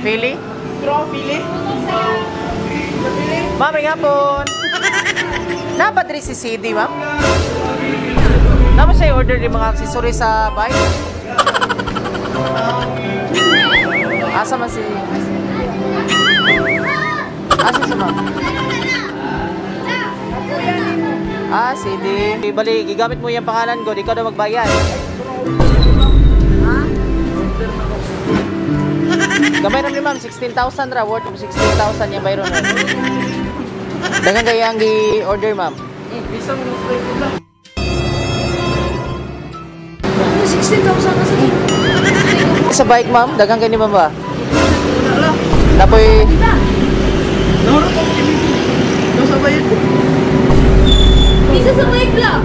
Philly? Philly? Ma'am, may hapon. Napa diri si CD, ma'am? Napa siya order di mga accessories sa bike? Asa man si... Asa si ma'am? Ah, CD. Bali, gigamit mo yung pangalan ko, di ka daw magbayad. Gamay ra ni ma'am, 16,000 ra, worth of 16,000 yung bayron. Daghang kaya ang gi-order, ma'am. 16,000 kasi. Sa bike, ma'am, daghang kay ni ma'am ba? Napoy Isa sa bike lang.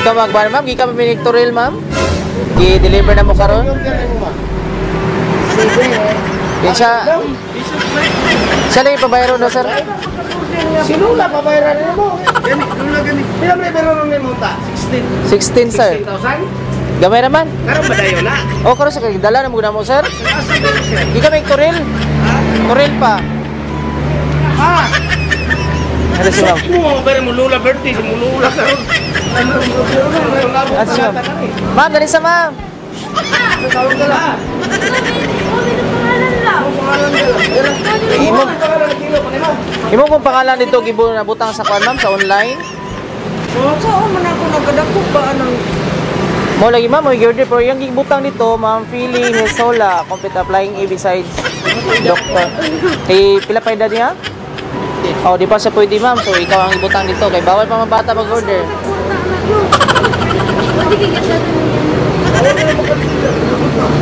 Ikaw magbayad, ma'am, gikan pa Victoril, ma'am. Gi-deliver na mo karon. Yan siya. Siya lang yung pabayro, no, sir? Sinula, pabayaran niyo mo. Gani, lula gani. Pila man bayaran nimo ta? 16. 16, sir. 16,000? Gamay naman. Karon ba dayon na? O, karon sa dala na mo guna mo, sir. Asa ba sir? Gikan Victoril. Toril pa. Ah, Ano si ma'am? mo bayaran mo lula birthday, si mo lula karon. Ano si ma'am? Ma'am, dali sa ma'am. Tawag ka lang. Pangalan lang. Imo, imo kung pangalan dito gibo nabutang sa kuan, ma'am, sa online. Saan man ako nagkadako ba anang Mo lagi ma'am, mo order pero yung gibutang dito, ma'am Philly Hesola, complete applying A besides doctor. Eh, pila pa edad niya? Oh, di pa siya pwede, ma'am. So ikaw ang ibutang dito kay bawal pa mga bata mag-order.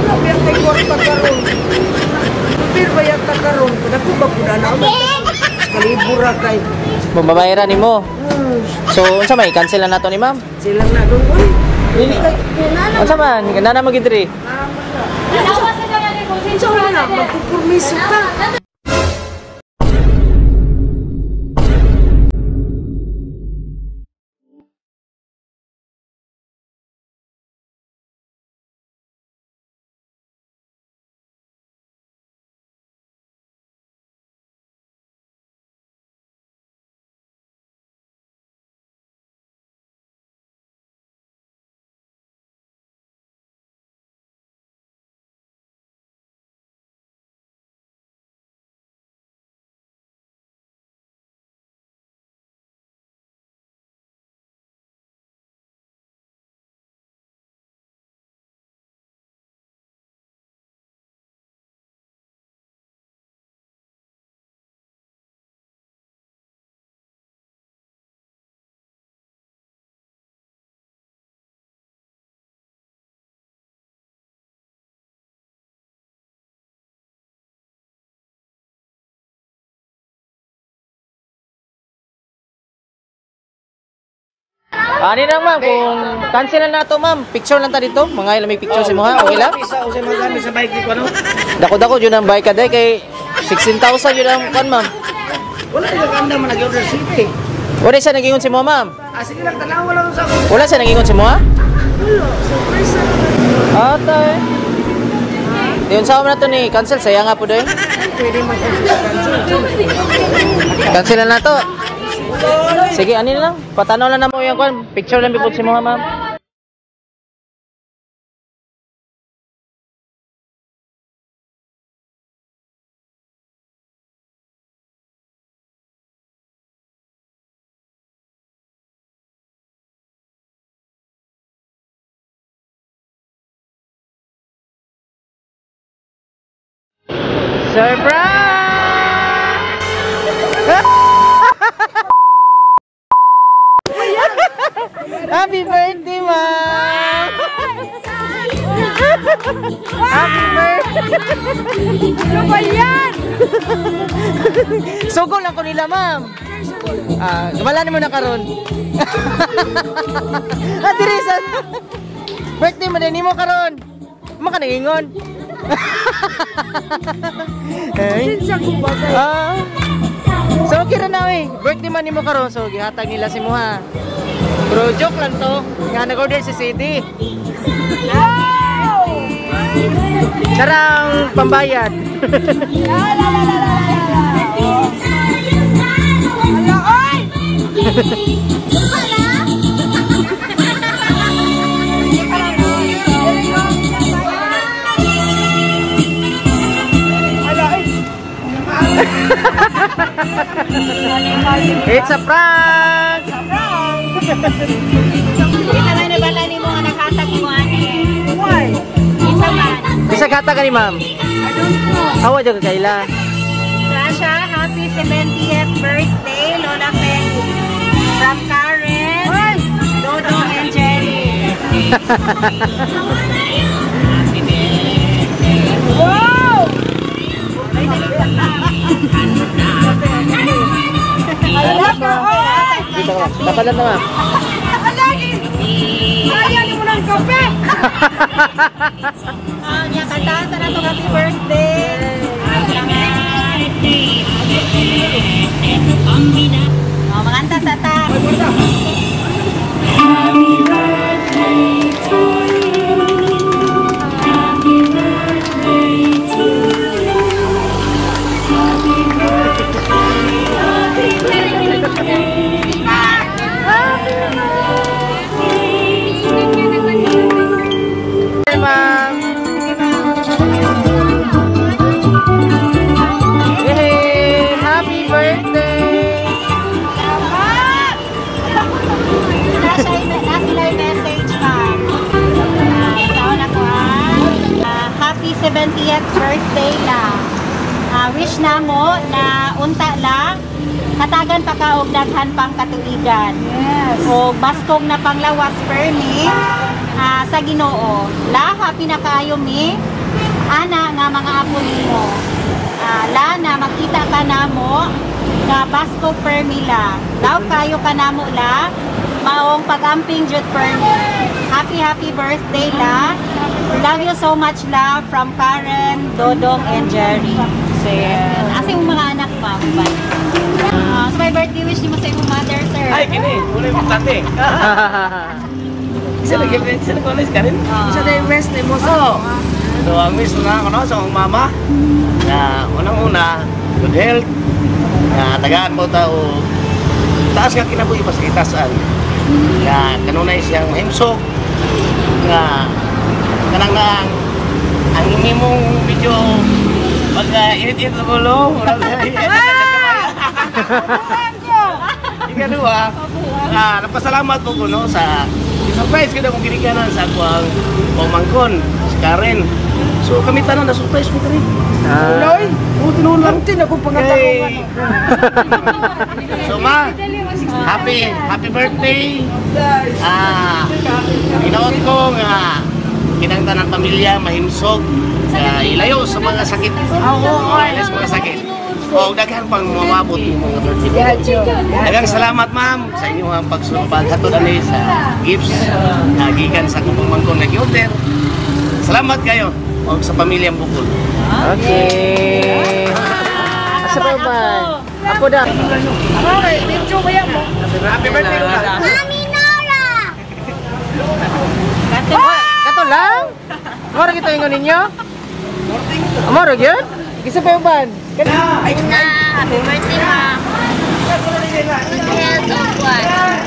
Grabe ang kay kwarta karon. Pero ba yata karon kadako ba pud ana ako? Kalibura kay. Mababayaran nimo. So unsa may cancel na nato ni ma'am? Silang na doon. Uy, Unsa man? Ganda na magid diri. unsa man na magpupurmiso ka. Ani lang ma'am, kung cancel na nato ma'am, picture lang ta dito. Mga ilang may picture sa mga, okay lang? Isa o sa mga sa bike ni ko ano? Dako-dako jud ang bike ka day kay 16,000 jud ang kuan, ma'am. Wala ni kanda man nag-order city. Wala siya nagingon si mo, ma'am. Ah, sige lang tanaw lang sa ako. Wala siya nagingon si mo, ha? Wala, surprise na. Atay. Diyon sa na to ni cancel saya nga po doy. Pwede man cancel. Cancel na nato. Sige, ani lang. Patanaw lang na mo yung kuan. Picture lang bipod si mo, ma'am. Surprise! Happy birthday, ma'am! Happy birthday! Ano ba yan? Sugo lang ko nila, ma'am. Ah, wala mo na karon. Ah, diri sa birthday man nimo karon. Mo ka nagingon. Eh. Sinsya ko ba kay? Ah. So okay ra na eh. Birthday man nimo karon, so gihatag nila si Muha. Pero joke lang to. Nga nag-order si CD. Wow! Karang pambayad. La la la la la la. Ala oy! It's a prank! Isa man na bala nimo nga nakatag mo ani. Why? Isa man. Isa kata ka ni ma'am. I don't know. Awa jud ka kaila. Sasha, happy 70th birthday, Lola Feli. From Karen, Dodo, and Jerry. Wow! Ala ka, oy! Dito ka ma'am. Tapalan na ma'am. Alagi! Ayaw mo ng kape! Oh, niya kantahan sa nato happy birthday. Oh, manganta sa ta. Hi ma'am. Yay! Happy birthday! Nasa sila message ma'am. Taon ako happy 70th birthday lang. Wish na mo na unta lang katagan pa ka og daghan pang katuigan. Yes. O baskog na panglawas permi sa Ginoo. La happy na kaayo mi ana nga mga apo nimo. La na makita ka namo nga baskog permi la. Law kayo ka namo la maong pag-amping jud permi. Happy happy birthday la. Love you so much la from Karen, Dodong and Jerry. Asa yung mga anak pa? So may birthday wish nimo sa imong mother, sir. Ay, kini, wala yung importante. Isa lagi, isa lagi ulit ka rin. Sa day west ni mo sa Oo. So, ang wish na ako no, sa akong mama, na unang-una, good health, na tagaan mo ta o taas nga kinabuhi pa sa itasan. Nga kanunay siyang mahimsog, nga kanang na ang imong medyo pagka init-init sa ulo, ikaduha, nagpasalamat po ko no, sa surprise ko na kung ginikanan sa ako ang pamangkon, si Karen. So kami tanan na surprise mo kami. Uloy! Oo, tinuod lang. Ang tinakong pangatanungan. Kay... So ma, happy happy birthday. Ginaot ko nga kinang tanang pamilya mahimsog, ilayo sa mga sakit. Oo, ilayo sa mga sakit. O daghan pang mamabot yung mga birthday. Daghang salamat ma'am sa inyong paghatod ani sa gifts na gikan sa akong pamangkon nga giorder. Salamat kayo og sa pamilyang Bukol. Okay. Asa pa ba? Ako da. Okay, medyo kaya mo. Happy birthday Lola. Kato lang? Moro kita ingon ninyo? Moro gyud? Isa pa yung ban? Una, happy birthday ma. Good health og kwan.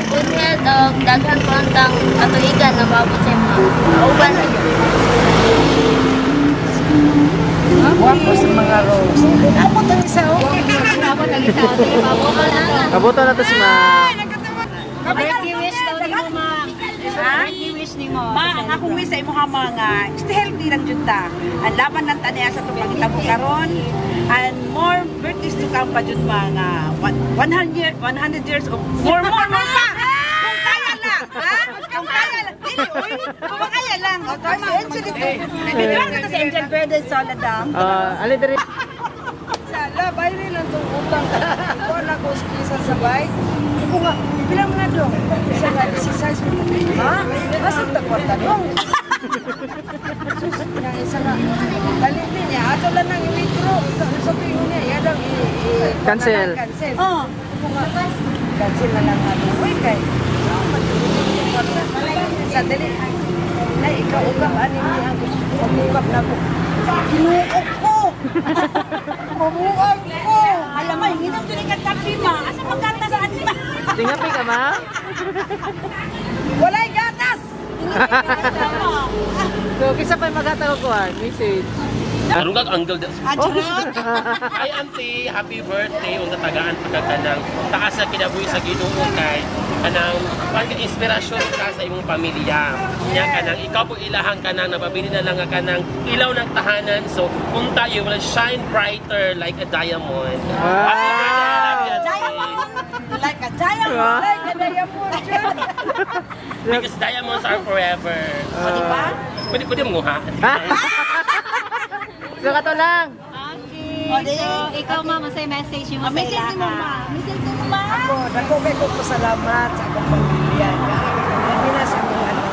Good health og daghan pantang katuigan na maabot sa imo. Kauban sa Wapo sa mga rose. Abot ang isa, oh. Abot ang isa. Sige, pabuto na. Kabuto na to si ma'am. Birthday wish daw nimo, ma'am. Birthday wish nimo. Ma, ang akong wish sa imuha mga stay healthy lang jud ta. Ang laban ng taniya sa itong pangitabo karon and more birthdays to come pa jud mga 100 100 years of more more more pa. Kung kaya lang, ha? Kung kaya lang. Dili, uy. Kung kaya lang. O, tama. Si Angel ito. Bigyan ka to si Angel Verde Soledad. Alin diri. Sala, bayri lang itong utang. Ito na ko sa sabay. Iko nga, bilang nga dong. Isa nga, exercise mo. Ha? Asa ta kwarta dong? Sus, nga isa nga. Dali din niya. Ato lang nang i-withdraw. Sa tuyo niya, yadang Cancel. Cancel. Oh. Iko nga, cancel na lang nga dong. Uy, kay. Sa dali. Ay, ikaw ugap ani niya gusto ko ugap na ko. Tinuok ko. Mamuang ko. Alam mo, hinginom dili ka kape ma. Asa maggatas ani ma? Tingapi ka, ma'am? Walay gatas. So, kisa pa yung maghatag ko, ah, message. Karong kag angle da. Ah, Ay auntie, happy birthday unta tagaan pagkakanang taas sa kinabuhi sa Ginoo kay kanang pagka-inspirasyon ka sa imong pamilya. Nya kanang ikaw po ilahang kanang nababili na lang nga kanang ilaw ng tahanan. So unta you will shine brighter like a diamond. Happy birthday, I love you, auntie. Diamond. Like a diamond. Like a diamond. Jud. Because diamonds are forever. O, di ba? Pwede pwede mo ha. So, kato lang. Okay. O, di. So, ikaw ma'am, unsay message mo Ah, sa message ilaha? mo ma. Message mo ma. Ako, dako kay ko pasalamat sa akong pamilya. Labi na sa akong ano,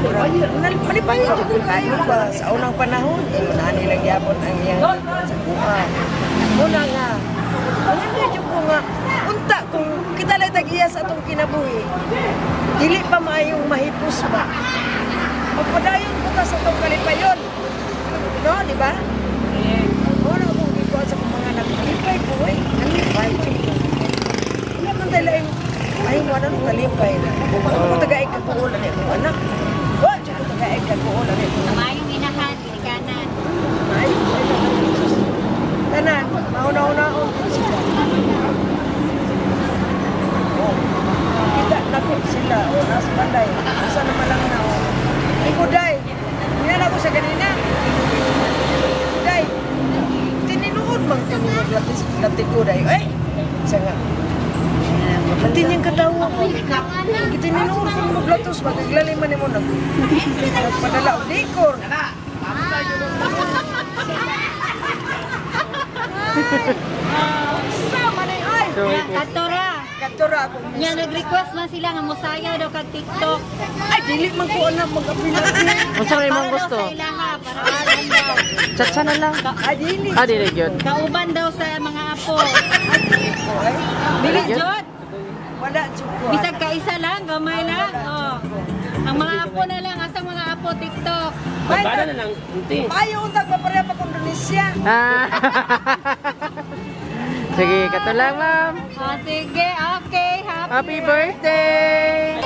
mga malipayon jud ko kayo ba sa unang panahon ingon ani lang gyapon ang iyang sa kuha. Muna nga, hindi jud ko nga unta kung kita lang tag-iya sa atong kinabuhi. Dili pa maayong mahipos ba. Magpadayon ko ta sa atong kalipayon. No, di ba? Muna akong gikuha sa akong mga anak. Kalipay ko, eh. Kalipay, jud ko. Wala man tayo laing, ay, wala nang kalipay na. Ako ko tagaig kakuulan eh, akong anak. Wa, jud ko tagaig kakuulan eh. Maayong inahan, ginikanan. Ay, ay, ay, tanan, mauna-unaon ko sila. Oh, kita na ko sila, oh, nasa balay. Asa naman lang na, oh. Ikaw, day. Yan ako sa ganina. Day, tininuod man kami maglatis ko, day. Eh, isa nga. Natin yung katawa ko. Kitininuod ko maglatos, magaglalay man mo nag nagpadala og dekor. Sama na ay. So, Katora. Katura ako. Nya nag-request man sila nga mosayaw daw kag TikTok. Ay, dili man ko anak mag-apil-apil. Unsa may imong Para daw gusto? sa ilaha, para kauban daw. Chatsa na lang. Ay, dili. Ah, dili gyud. Kauban daw sa mga apo. Ay, Dili Gyud? jud. wala jud ko. Bisag kaisa lang, gamay lang. Oh. Ang mga apo na lang, asang mga apo TikTok. Bana na lang auntie. Payo untag papareha pa kong Indonesia. Ah. Sige, kato lang, ma'am. Oh, sige, okay. Happy Happy birthday!